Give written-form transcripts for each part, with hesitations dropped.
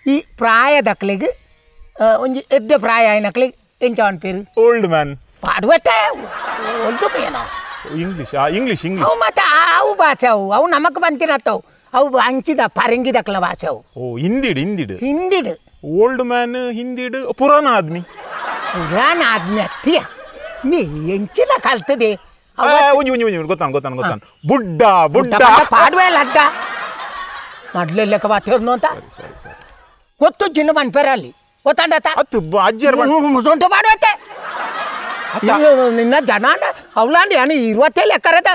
ಈ ಪ್ರಾಯದಕ್ಲಿಗೆ ಒಂಜಿ ಎಡ್ಡೆ ಪ್ರಾಯ ಆಯ್ನಕ್ಲಿಗೆ ಎಂಚ ಪೇರು ಓಲ್ಡ್ ಮ್ಯಾನ್ ಪಾಡುವತ್ತೆ ಒಲ್ದು ಏನೋ English English English ಅವು ಮತ್ತೆ ಅವು ಭಾಷೆ ಅವು ಅವು ನಮಕ್ ಬಂತಿನತ್ತವು ಅವು ಅಂಚಿದ ಪರಂಗಿದಕ್ಲ ಭಾಷೆ ಅವು ಓ ಹಿಂದಿಡು ಹಿಂದಿಡು ಹಿಂದಿಡು ಓಲ್ಡ್ ಮ್ಯಾನ್ ಹಿಂದಿಡು ಪುರಾಣ ಆದ್ಮಿ ಪುರಾಣ ಆದ್ಮಿ ಅತ್ತಿಯ ಮೀ ಎಂಚಿನ ಕಲ್ತದೆ ಒಂಜಿ ಒಂಜಿ ಒಂಜಿ ಗೊತ್ತಾನ ಗೊತ್ತಾನ ಗೊತ್ತಾನ ಬುಡ್ಡ ಬುಡ್ಡ ಪಾಡುವೆ ಲಡ್ಡ ಮೊದಲೆಲ್ಲಕ್ಕ ಬಾತಿರ್ನು ಅಂತ ಸರಿ ಸರಿ ಗೊತ್ತು ಜಿನ್ನ ಮನ್ಪೇರ ಅಲ್ಲಿ ಗೊತ್ತಾಂಡತ ಅತ್ತು ಅಜ್ಜರ್ ಮುಸೊಂಟು ಪಾಡುವತ್ತೆ ನಿನ್ನ ಜನ ಅವಲಾಂಡಿ ಅಣ್ಣ ಇರುವತ್ತೇಳು ಎಕ್ಕರದ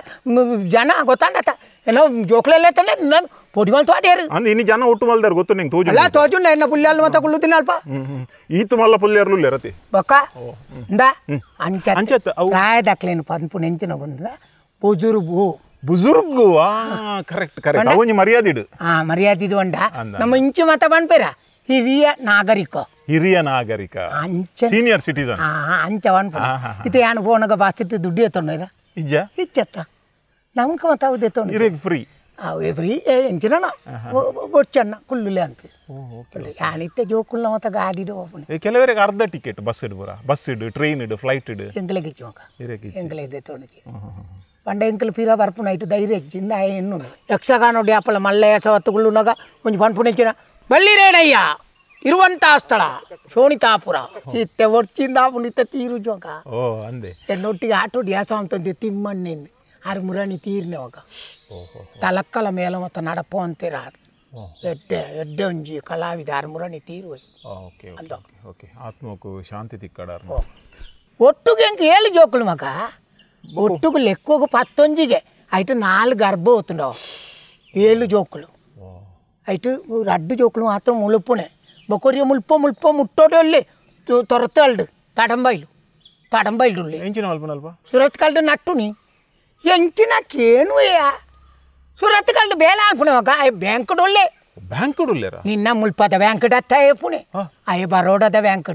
ಜನ ಗೊತ್ತಾಂಡತ ಏನೋ ಜೋಕ್ಲೆಲ್ಲ ತಾನೆ ನಾನು ಪೊಡಿ ಮಲ್ತು ಆಡ್ಯಾರು ಅಂದ್ ಇನ್ನು ಜನ ಒಟ್ಟು ಮಲ್ದಾರ ಗೊತ್ತು ನಿಂಗೆ ತೋಜು ಅಲ್ಲ ತೋಜು ಎನ್ನ ಪುಲ್ಯಾಲ್ ಮತ್ತೆ ಕುಳ್ಳುದಿನ ಅಲ್ಪ ಈತು ಮಲ್ಲ ಪುಲ್ಯಾರ್ಲು ಇರತಿ ಬೊಕ್ಕ ಇಂದ ಅಂಚ ಅಂಚತ್ತ ಪ್ರಾಯದಕ್ಲೇನು ಪನ್ಪು ನೆಂಚಿನ ಬಂದ ಬುಜುರ್ಗು ಬುಜುರ್ಗು ಕರೆಕ್ಟ್ ಕರೆಕ್ಟ್ ಅವನಿ ಮರ್ಯಾದೆ ಇಡು ಹಾ ಮರ್ಯಾದೆ ಇಡು ಅಂಡ ನಮ್ಮ ಇಂಚು ಮತ ಪನ್ಪೇರ ಹಿರಿಯ ನಾಗರಿಕ ಹಿರಿಯ ನಾಗರಿಕ ಅಂಚ ಸೀನಿಯರ್ ಸಿಟಿಸನ್ ಅಂಚ ಪನ್ಪು ಇದು ಯಾನು ಫೋನಗ ಬಾಸಿಟ್ಟು ದುಡ್ಡು ಎತ್ತೊಂಡ ಇಜ್ಜ ಇಚ್ಚತ್ತ ನಮ್ಗೆ ಮತ್ತೆ ಅವು ಎತ್ತೊಂಡು ಇರೆಗ್ ಫ್ರೀ ಅವು ಫ್ರೀ ಎಂಚಿನ ಬೊಚ್ಚಣ್ಣ ಕುಳ್ಳುಲೆ ಅನ್ಪಿ ಯಾನಿತ್ತೆ ಜೋಕುಲ್ನ ಮತ್ತೆ ಗಾಡಿಡು ಓಪನ್ ಕೆಲವರಿಗೆ ಅರ್ಧ ಟಿಕೆಟ್ ಬಸ್ ಇಡು ಪೂರ ಬಸ್ ಇಡು ಟ್ರೈನ್ ಇಡು ಫ್ಲೈಟ್ ಇಡು ಎಂಗ್ಲಿಗೆ ಇಚ್ಚೋಕ ಎಂಗ್ಲಿಗೆ ಎತ್ತೊಂಡು ಪಂಡ ಎಂಕಲ್ ಪೀರ ಬರ್ಪುನ ಐಟು ಧೈರ್ಯ ಇಚ್ಚಿಂದ ಎಣ್ಣು ಯಕ್ಷಗಾನ ಡ್ಯಾಪಲ ಮಲ್ಲ ಸವತ್ತುಗುಳ್ಳುನಾಗ ಒಂಜಿ ಪನ್ಪುನೆಂಚಿನ ಬಳ್ಳಿರೇನಯ್ಯ ಇರುವಂತಹ ಸ್ಥಳ ಶೋಣಿತಾಪುರ ಇತ್ತೆ ಒಡ್ಚಿಂದ ಇತ್ತ ತೀರು ಜೋಕ ಓ ಅಂದೆ ಎನ್ನೊಟ್ಟಿಗೆ ಆಟೋ ಡ್ಯಾಸ ಅಂತಂದೆ ತಿಮ್ಮಣ್ಣೆ ಆರು ಮುರಾಣಿ ತೀರ್ನೆ ಅವಾಗ ತಲಕ್ಕಲ ಮೇಲ ಮತ್ತು ನಡಪೋ ಅಂತೀರ ಎಡ್ಡೆ ಎಡ್ಡೆ ಒಂಜಿ ಕಲಾವಿದ ಆರು ಮುರಾಣಿ ತೀರು ಓಕೆ ಓಕೆ ಆತ್ಮಕ್ಕೂ ಶಾಂತಿ ತಿಕ್ಕಡ ಒಟ್ಟುಗೆ ಎಂಕ ಏಳು ಜೋಕುಲು ಮಗ ಒಟ್ಟುಗು ಲೆಕ್ಕೋಗು ಪತ್ತೊಂಜಿಗೆ ಐಟು ನಾಲ್ಕು ಗರ್ಭ ಹೋತುಂಡವ ಏಳು ಜೋಕುಲು ಐಟು ರಡ್ಡು ಜೋಕುಲು ಮಾತ್ರ ಮುಳುಪುಣೆ ಬೊಕೊರಿಯ ಮುಲ್ಪ ಮುಲ್ಪ ಮುಟ್ಟೋಡೆ ಅಲ್ಲಿ ತೊರತಲ್ಡು ತಡಂಬೈಲು ತಡಂಬೈಲು ಎಂಚಿನ ಅಲ್ಪ ಸುರತ್ ಕಲ್ದು ನಟ್ಟುನಿ ಎಂಚಿನ ಕೇನುವೆಯ ಸುರತ್ ಕಲ್ದು ಬೇಲೆ ಅನ್ಪುಣೆ ಮಗ I bank ಡೊಲ್ಲೆ bank ಡೊಲ್ಲೆರ ನಿನ್ನ ಮುಲ್ಪದ ಬ್ಯಾಂಕ್ ಡತ್ತ ಪುಣೆ I ಬರೋಡದ bank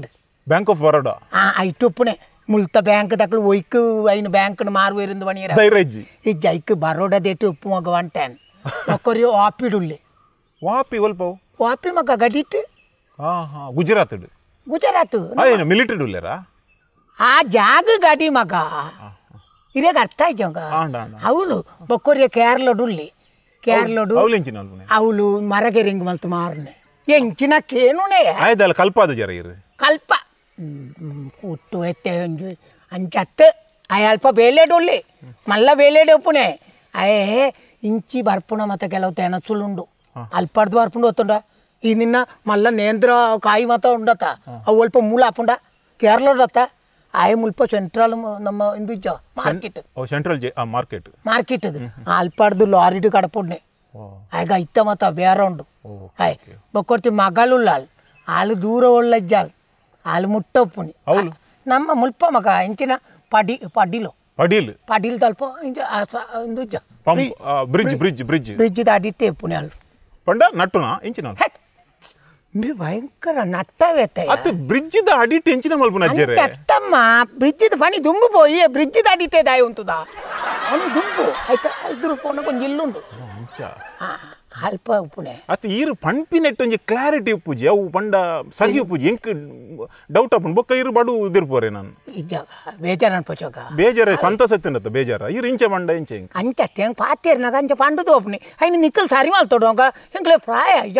bank of Baroda ಐಟು ಪುಣೆ ಮುಲ್ತ ಬ್ಯಾಂಕ್ ದಕ್ಕಲು ಒಯ್ಕು ಐನು ಬ್ಯಾಂಕ್ ಮಾರುವೇರಿಂದ ಬಣಿಯರ ಧೈರ್ಯಜಿ ಈ ಜೈಕ್ ಬರೋಡದೇಟು ಉಪ್ಪು ಮಗ ಒನ್ ಟೆನ್ ಒಕ್ಕೊರಿ ವಾಪಿಡುಲ್ಲೆ ವಾಪಿ ಒಲ್ಪ ವಾಪಿ ಮಗ ಗಡಿಟ್ಟು ಹಾಂ ಹಾಂ ಗುಜರಾತ್ ಗುಜರಾತ್ ಏನು ಮಿಲಿಟರಿ ಉಲ್ಲೇರಾ ಆ ಜಾಗ ಗಡಿ ಮಗ ಇರೇಗ ಅರ್ಥ ಆಯ್ತು ಅವಳು ಬೊಕ್ಕೊರಿಯ ಕೇರಳಡುಲ್ಲಿ ಕೇರಳಡು ಅವಳು ಮರಗೆರಿಂಗ್ ಮಲ್ತು ಮಾರನೆ ಎಂಚಿನ ಕೇನುನೇ ಆಯ್ತಲ್ಲ ಕಲ್ಪ ಅದು ಜರ ಇರು ಕಲ್ಪ ಕುಟ್ಟು ಎತ್ತೆ ಅಂಚತ್ತು ಅಲ್ಪ ಬೇಲೆಡುಲ್ಲಿ ಮಲ್ಲ ಬೇಲೆಡು ಉಪ್ಪುನೆ ಅಯೇ ಇಂಚಿ ಬರ್ಪುಣ ಮತ್ತೆ ಕೆಲವು ತೆಣಸುಲುಂಡು ಅಲ್ಪಡ್ದು ಬರ್ಪುಂಡು ಗೊತ್ತುಂಡ ಈ ನಿನ್ನ ಮಲ್ಲ ನೇಂದ್ರ ಕಾಯಿ ಮಾತ ಉಂಡತ ಅವು ಅಲ್ಪ ಮೂಲ ಹಾಪುಂಡ ಕೇರಳದತ್ತ ಆಯ್ ಮುಲ್ಪ ಸೆಂಟ್ರಲ್ ನಮ್ಮ ಇಂದು market central market market ಅದು ಅಲ್ಪಡ್ದು ಲಾರಿಡು ಕಡಪುಡ್ನೆ ಆಗ ಇತ್ತ ಮತ್ತ ಬೇರೆ ಉಂಡು ಆಯ್ ಬೊಕ್ಕೊರ್ತಿ ಮಗಳುಲ್ಲ ಆಳು ದೂರ ಒಳ್ಳೆಜ್ಜಾಲ್ ಆಳು ಮುಟ್ಟೊಪ್ಪುನಿ ನಮ್ಮ ಮುಲ್ಪ ಮಗ ಇಂಚಿನ ಪಡಿ ಪಡಿಲು ಪಡೀಲ್ ಪಡೀಲ್ ತಲ್ಪ ಇಂದು bridge bridge bridge bridge ದಾಟಿಟ್ಟೆ Pune ಅಲ್ಲು ಪಂಡ ನಟ್ಟುನಾ ಇಂಚಿನ ಮಿ ಭಯಂಕರ ನಟ್ಟವೇತ ಅದು ಬ್ರಿಡ್ಜ್ the ಅಡಿಟ್ ಎಂಚಿನ ಮಲ್ಪುನ ಅಜ್ಜರೆ ಅತ್ತಮ್ಮ ಬ್ರಿಡ್ಜ್ the ಪಣಿ ದುಂಬು ಪೋಯಿ ಬ್ರಿಡ್ಜ್ the ಅಡಿಟೆ ದಾಯ ಉಂಟುದ ಪಣಿ ದುಂಬು ಆಯ್ತಾ ಇದ್ರ ಪೋನ ಕೊಂಜಿ ಇಲ್ಲುಂಡು ಅಂಚ ಅಲ್ಪ ಉಪ್ಪುನೆ ಅತ್ತ ಈರು ಪಂಪಿನೆಟ್ ಒಂಜಿ ಕ್ಲಾರಿಟಿ ಉಪ್ಪುಜಿ ಅವು ಪಂಡ ಸರಿ ಉಪ್ಪುಜಿ ಎಂಕ್ ಡೌಟ್ ಆಪುಂಡು ಬೊಕ್ಕ ಈರು ಬಡು ಉದಿರ್ಪೋರೆ ನಾನು ಇಜ್ಜ ಬೇಜಾರ ಅನ್ಪೋಚೋಗ ಬೇಜಾರ ಸಂತಸ ತಿನ್ನತ್ತ ಬೇಜಾರ ಈರು ಇಂಚ ಪಂಡ ಇಂಚ ಅಂಚ ತೆಂಗ್ ಪಾತೇರ್ನಾಗ ಅಂಚ ಪಂಡುದು ಒಪ್ಪುನಿ ಐನು ನಿಕ್ಕಲ್ ಸರಿ ಮಲ್ತೋಡು ಅಂಕ ಎಂಕ್ಲೆ ಪ್ರಾಯ ಇಜ್ಜ.